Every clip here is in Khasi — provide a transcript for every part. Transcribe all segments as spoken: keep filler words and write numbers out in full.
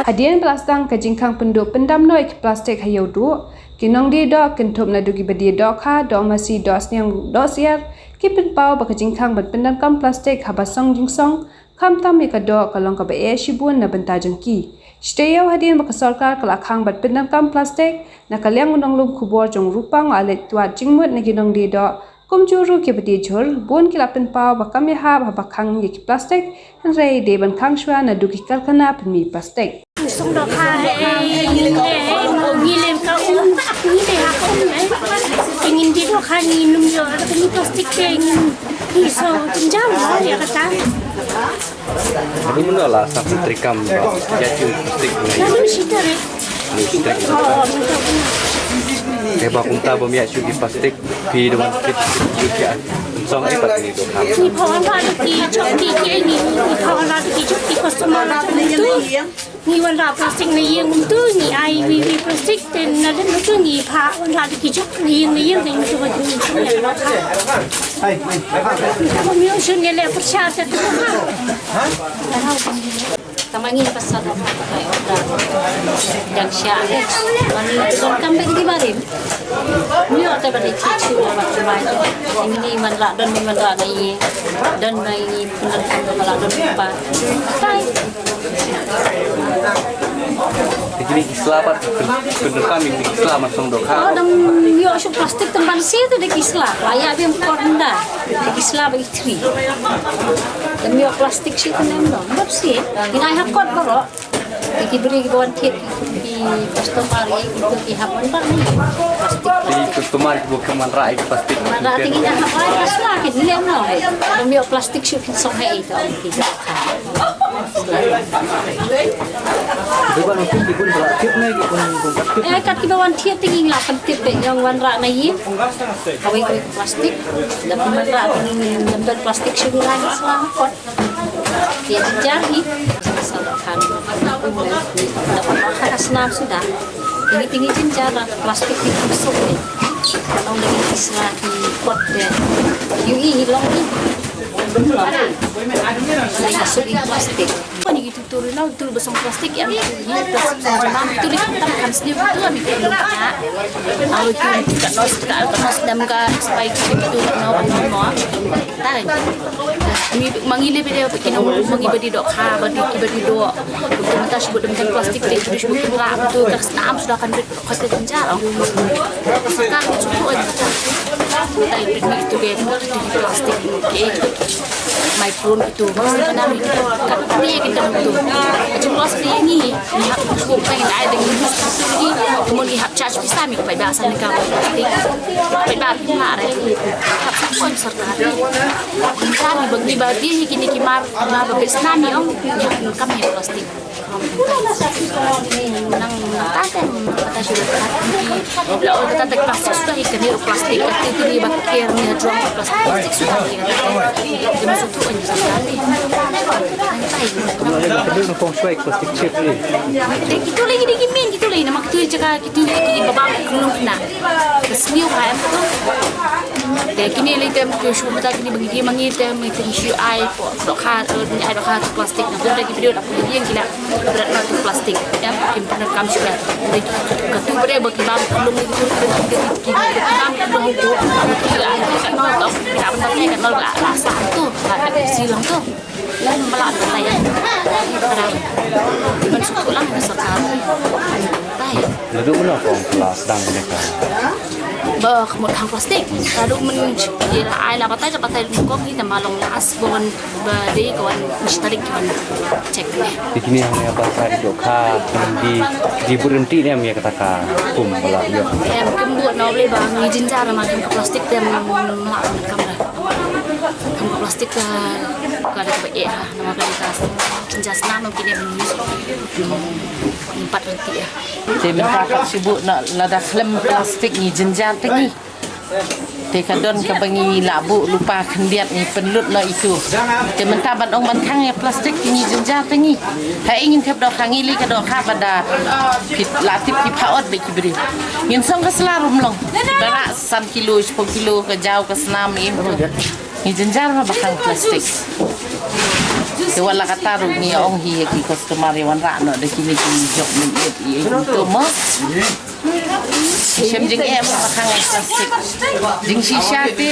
Hadien ba la sdang ka jingkhang pynduh pyndam noh ïa ki plastik ha Ïewduh, ki nongdie doh kynthup naduh kiba die dohkha, dohmasi, dohsniang, dohsiar, ki pynpaw ba ka jingkhang ban pyndonkam plastik haba song jingsong, khamtam ïa ka doh, ka long kaba eh shibun na bynta jong ki. Shi taïew hadien ba ka sorkar ka la khang ban pyndonkam plastik, na ka liang u nonglum khubor jong u Rupang u la leit wad jingmut na ki nongdie doh, kumjuh ruh kiba die jhur, bun ki la pynpaw ba kam ïahap haba khang ïa ki plastik, hynrei dei ban khang shuwa naduh ki karkhana pynmih plastik. Song dohkha, eh, ngi leh, eh, ngi leh ka um, ngi leh ha ka um, eh. Te ngin die dohkha, ngin ym ïoh, ka pynmih plastik te ngin, ngi so jynjar ïa kata. Naduh mynno la sdang treikam ba ïa shu plastik ne? Naduh shi tarik. Naduh shi tarik. Oh, mynta. Te ba kumta bym ïa shu ki plastik, phi da wan kit shu ki, ah, song ai pat ni to. Ngi phah wanrah da ki jhop ki, ki, ngi, ngi phah wanrah da ki jhop ki customer la jong ngi tu. Ngi wanrah plastik na ïing mynta, ngi ai wi wi plastik, te na lem mynta ngi phah wanrah da ki jhop na ïing na ïing, te ngi tu ba ngi. Ngi ïoh shun ïa leh pyrshah te tu ha. Tama ngi pasal dang sha. Mani kam bek di barim. Ngi ïoh te ba di chichu ba kumai. Ngi man la don, ngi man la na ïing. Don na ïing, pynlong kam ba la don pa. Tai. Te kine ki sla pat, pyn-, pyndonkam ïa ki sla man song dohkha. Oh, dang ïoh shu plastik tang ban siew te da ki sla. La ïa bym kot nda. Da ki sla ba ki thri. Dang ïoh plastik siew te nem dong. Bad siew. Ngi ai ha kot baroh. Te ki briew kiba wan thied ki customer ïa ki, ki hap wanrah ïa ki plastik. Te ki customer kiba wan rah ïa ki plastik. Wanrah te ki hap ai ka sla ki lem noh. Dang ïoh plastik siew kin song ha ïa ka ong ki. Kiba wan thied ki bun ba la thied ne ki bun bun kat thied. Eh, kat kiba wan thied te ngi la kan thied te ïa wanrah na ïing. Kawei kawei plastik. Da pynwanrah te ngi lem don plastik shu ngi la ngi sla kot. Te jynjar hi. Sa da khan. Da pynwanrah ka snam suda. Te ngi te ngi jynjar da plastik ki pun suk ni. Long da ngi sla ki kot te. Ïohi hi long ni. Long. Ngi suk hi plastik. Ngi tu tur na, tu ba song plastik, ïa tu hi plastik song jynjar, tu lei khamtam kham sniew tu, ami tu lei na. Aw tu ka nos, ka nos dam ka spike tu no no mo. Tai. Mi ma ngi lei bide ki nong ma ngi ba die dohkha, ba die, ba die doh. Tu mynta shu bud dam plastik lei, tu shu bud rah tu ka snam suda kan bit. Khat ka jynjar ong. Ka sorkar ka shu ong. Tai plastik, plastik. Mai pun itu. Ka ni kita tu. Jumlah sini ni. Ni hak shu pen ai deng ni. Kemun ni hak charge pisa mi pai ba san ka plastik. Pai ba pin ma re. Hak shu ong sorkar. Kami bagi bagi kini kimar, kimar ba bisna mi ong. Kami plastik. Nang tatem kata shu kata. La ol kata tek plastik suda hi kani plastik kati kini bakir ni hadrong plastik, plastik suda hi. Kini sutu ani suda ni. Nang tai. Kini na kong suai plastik chip ni. Te kitu lagi di kimin kitu lagi nama kitu jaga kitu lagi baba kulung na. Kesniu kaem tu. Te kini lagi tem tu shu mata kini bagi dia mangi tem itu shu ai. Dohkha, eh, ni ai dohkha tu plastik. Na tu da ki video da ki video yang kila berat na tu plastik. Ya, kim pernah kam sudah. Ka tu bre bagi bam kulung ni tu, ki bam kulung tu. Ki ai ka nol tu, ki ai ka nol ba la sa tu, la ka silang tu. Lan mala tu tai. Barang. Ban suk pulang ni sorkar. Tai. Ladu mana kong plastik dang ni ka. Ba khmut hang plastik. Ladu men ye la ai la batai, la batai kong ni ta ma long la as bon. Ba dei ka wan shi tarik ka wan check ne. Te kini hang ïa ba sa i dohkha, di, di burim ti ne em ïa kata ka kum ba la ïoh. Em kum bu no ble ba ngi jynjar ma kum ka plastik te em la kam da. Kum ka plastik ka ka da ba eh ha nama ka ka jynjar snam kini ba ngi. Ngi pat renti ya. Te mynta ka shu bu na lada khlem plastik ngi jynjar te ngi. Te ka don kaba ngi la buh lypa khyndiat ngi pynlut noh itu. Te mynta ban ong ban khang ïa plastik ngi jynjar te ngi. Haei ngin thep dohkha, ngi lei ka dohkha ba da phi la tip ki pha ot bad ki briew. Ngin song ka sla ruh ym long. Ki ba rah san kilo, shiphew kilo ka jaw ka snam im. Ngi jynjar ba khang plastik. Te wat la katta ruh ngi ong hi ïa ki customer ïa wanrah noh da kine ki jok mynmiet ïa ki tu mo. Shem jingeh ba khang ïa plastik. Jingshisha te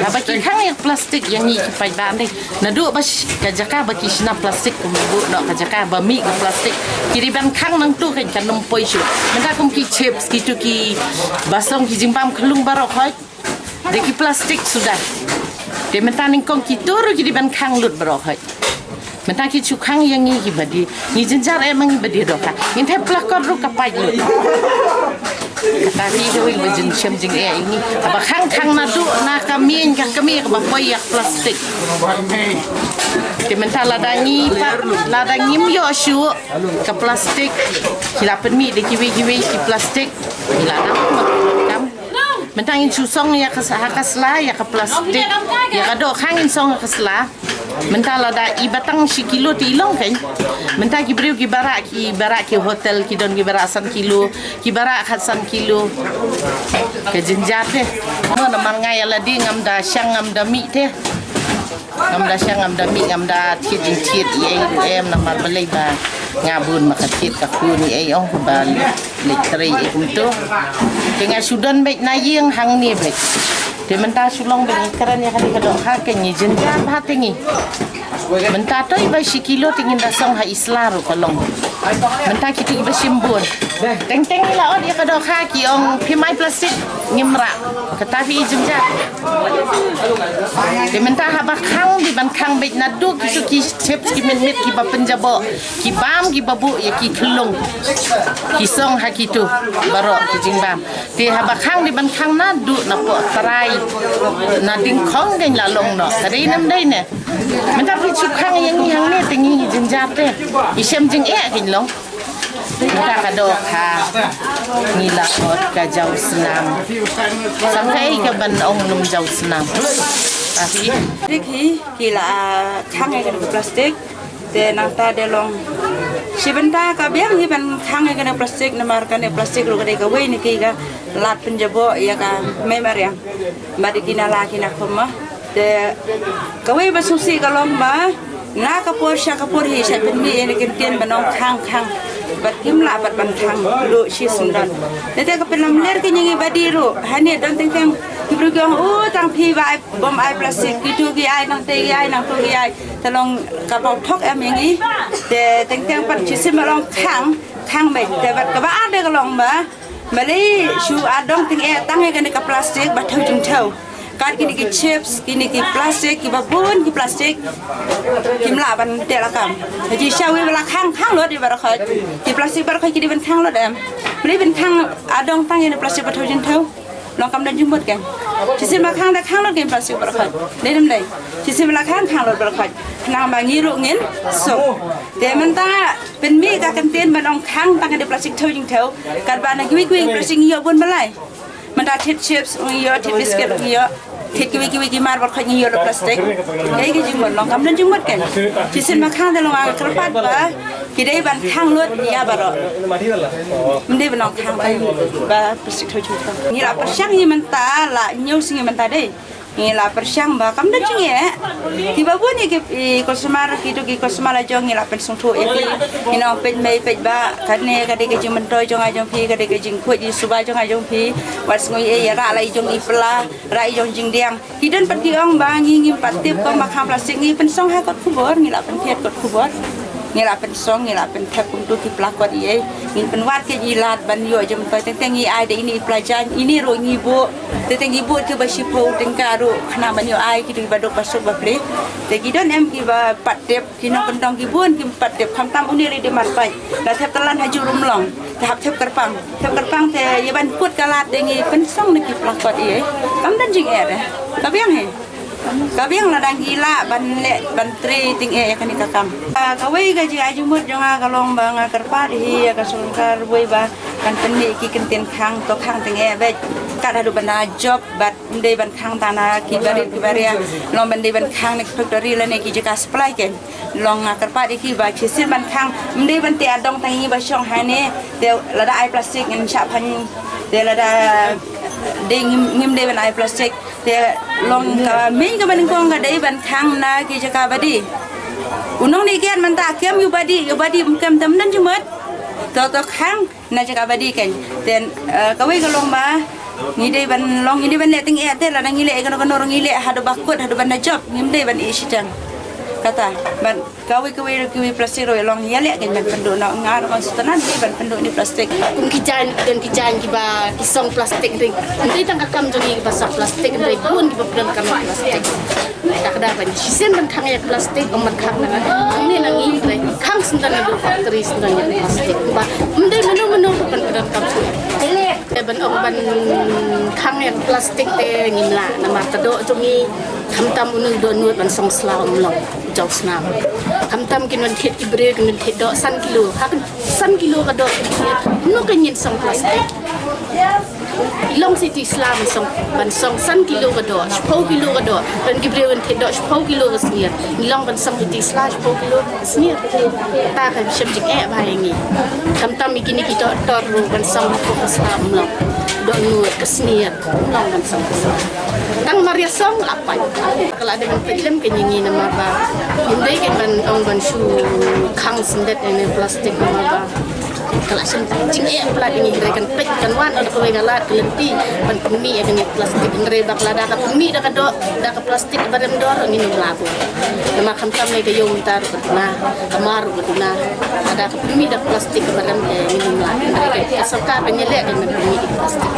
haba ki khang ïa plastik ïa ngi ki paidbah ne. Naduh ba sh-, ka jaka ba ki shna plastik kum buh noh ka jaka ba mih ka plastik. Ki dei ban khang nangtu kan kan ym poi shuh. Mynta kum ki chips kitu ki basong ki jingbam khlung baroh hoi. Da ki plastik suda. Te mynta nyngkong kito ruh ki dei ban khang lut baroh hoi. Mynta ki shu khang ïa ngi ki ba die. Ngi jynjar eh ma ngi ba die dohkha. Ngin thep plastik ruh ka paid lut. Kata ki dei ba jin shem jingeh ïa ngi. Ba khang khang naduh na ka miej ka kmie kaba poi ïa plastik. Te mynta lada ngi pat, lada ngim ïoh shuh ka plastik. Ki la pynmih da kiwei kiwei ki plastik. Ki la dang kam. Mynta ngin shu song ïa ka s-, ha ka sla, ïa ka plastik. Ïa ka dohkha ngin song ha ka sla. Mynta lada i ba tang shi kilo te i long kein. Mynta ki briew ki ba rah, ki ba rah ki hotel, ki don ki ba rah san kilo, ki ba rah khatsan kilo. Ka jynjar te. Mo namar nga ïa lade ngam da shang ngam da mih te. Ngam da shang ngam da mih ngam da thied jingthied ïa i ruh em namar balei ba nga bun ma ka thied ka khun ïa i ong ba leit trei ïa i kumto. Te nga shu don beit na ïing hangne beit. Te mynta shu long beit ngi kren ïa kane ka dohkha ka ngi jynjar bha te ngi. Mynta to i ba shi kilo te ngin da song ha i sla ruh ka long. Mynta kito i ba shim bun. Teng teng i la ot ïa ka dohkha ki ong phi mai plastik ngim rah. Kata phi i jynjar. Te mynta haba khang dei ban khang beit naduh kitu ki chips ki mynmiet ki ba pynjaboh, ki bam ki ba buh ïa ki khlung. Ki song ha kitu baroh ki jingbam. Te haba khang dei ban khang naduh napoh trai. Na ding khong kein la long noh. Ka dei nam dei ne. Mynta phi shu khang ïa ngi hangne te ngi jynjar te. I shem jingeh kein long. Mynta ka dohkha ngi la ot ka jaw snam. Sam kaei ka ban ong lum jaw snam. Ahi. Dik hi ki la khang ïa ka plastik. Te nangta de long shi bynta ka biang hi ban khang ïa ka plastik namar ka ne plastik ruh ka dei kawei na ki ka lad pynjaboh ïa ka mei mariang. Ba dei ki na la ki na khum ma. Te kawei ba sngewsih ka long ba na ka por sha ka por hi sha pynmih ïa ki ktien ba nong khang khang bad kim lah bad ban khang ruh shi syndon. Te te ka pynlam ler ki ngi ba dei ruh hane don teng teng ki briew ki ong u tang phi ba ai bom ai plastik kitu ki ai nang te ki ai nang tu ki ai te long ka pau thok em ïa ngi te teng teng pat shi sim ba long khang khang beit te bad ka ba ar de ka long ba Malei shu adong ting eh tang eh kane ka plastik ba thew jingthew. Kat kine ki chips, kine ki plastik, ki ba bun ki plastik. Kim lah ban teh lakam. Haji shawi ba la khang khang lut i baroh khoit. Ki plastik baroh khoit ki dei ban khang lut em. Malei ban khang adong tang eh plastik ba thew jingthew. Long kam don jingmut kan. Shisien ba khang da khang lut kan plastik baroh khoit. Dei nem dei. Shisien ba la khang khang lut baroh khoit. Khnang ba ngi ruh ngin suk. Te mynta pynmih ka ktien ban ong khang tang eh plastik thew jingthew. Katba na kiwei kiwei plastik ngi ïoh bun balai. Mynta thied chips ngi ïoh, thied biscuit ngi ïoh, thied kiwei kiwei ki mar baroh khoit ngi ïoh da plastik. Dei ki jingmut long kam don jingmut kan. Shisien ba khang da long ka kyrpad ba ki dei ban khang lut ïa baroh. Ym dei ban ong khang ba plastik thew jingthew. Ngi la pyrshang ngi mynta la hynñiew sngi mynta dei. Ngi la pyrshang ba kam don jingeh. Ki ba bun ïa ki, i customer, kito ki customer la jong ngi la pynsngewthuh ïa ki. Ngi ong peit mei peit ba kane ka dei ka jingmyntoi jong nga jong phi, ka dei ka jingkhuid jingsuba jong nga jong phi. Wat sngew ïa, ïa rah la i jong i pla, rah i jong jingdiang. Ki don pat ki ong ba ngi ngim pat tip kong ba khang plastik ngi pynsong ha kot khubor, ngi la pynthied kot khubor. Ngi la pynsong, ngi la pynthep kumtu ki pla kot ïa. Ngi pynwad ki ïa lad ban ïoh jingmyntoi teng teng ngi ai da ine i pla jaiñ, ine ruh ngi buh. Teng teng ngi buh ki ba shiphew tyngka ruh khnang ban ïoh ai kito ki ba duk ba suk ba plie. Te ki don em ki ba pat tip, ki nongkyndong ki bun ki pat tip khamtam une ri dei marpait. La thep tlan ha ju rum long. Te hap thep kyrpang. Thep kyrpang te ïa ban kut ka lad te ngi pynsong na ki pla kot ïa. Kam don jingeh re. Ka biang hi. Ka biang lada ngi lah ban leh ban trei tyngeh ïa kane ka kam. Ah, kawei ka jingïaid jingmut jong nga ka long ba nga kyrpad hi ïa ka sorkar wei ba kan pynmih ki kyntien khang to khang tyngeh bad kat haduh ban da job bad ym dei ban khang tang na ki barit ki baria, long ban dei ban khang na ki factory lane ki jaka supply kein. Long nga kyrpad ïa ki ba shisien ban khang, ym dei ban te adong tang ïa ngi ba shong hangne. Te lada ai plastik ngin shah phan, te lada dei ngim, ngim dei ban ai plastik. Te long ka main kaba nyngkong ka dei ban khang na ki jaka badi. U nongni kiad mynta kem ïa u badi, ïa u badi ym kem te ym don jingmut. To to khang na jaka badi kein. Te, eh, kawei ka long ba ngi dei ban long, ngi dei ban leh tyngeh te lada ngi leh ïa kano kano ruh ngi leh haduh ba kut, haduh ban da job, ngim dei ban ïeh shiteng. Kata ban kawei kawei ruh kiwei plastik ruh long ïaleh kein ban pynduh noh, nga ruh nga sngewtynnat dei ban pynduh ïa ni plastik. Kum ki jaiñ, don ki jaiñ kiba ki song plastik ring. Ym dei tang ka kam jong ngi kiba song plastik, ym dei bun kiba pyndonkam plastik. Dak da ban shisien ban khang ïa plastik, ym ban khang na ngi, khang na ngi, khang sendang ïa factory sendang ïa plastik. Ba ym dei mano mano ruh ban pyndonkam. Te ban ong ban khang ïa plastik te ngim lah namar ka doh jong ngi khamtam une u dohnud ban song sla ym long, u jaw snam. Khamtam kin wan thied ki briew kin wan thied doh san kilo. Ha kan san kilo ka doh kin thied. Kumno kan ngin song plastik? Long siti sla ban song, ban song san kilo ka doh, shiphew kilo ka doh. Don ki briew kin thied doh shiphew kilo ka snier. Long ban song siti sla shiphew kilo ka snier. Ta ka shem jingeh bha ïa ngi. Khamtam ïa kine ki doh tor ruh ban song shiphew ka sla ym long. Dohnud ka snier ym long ban song ka sla. Tang mar ïa song la pait. Ka la dei ban peit lem kein ïa ngi namar ba ym dei kein ban ong ban shu khang syndet ïa kane plastik namar ba ka la shem jingeh palat ïa ngi. Hynrei kan peit, kan wan na kawei ka lad ka lynti ban pynmih ïa kane plastik. Hynrei ba lada ka pynmih da ka doh, da ka plastik kaba rem dor, ngin ym lah bun. Namar khamtam lei ka ïew mynta ruh ka duna, ka mar ruh ka duna. Lada ka pynmih da ka plastik kaba rem te ngin ym lah. Hynrei ka sorkar kan ïaleh kan pynmih da ka plastik.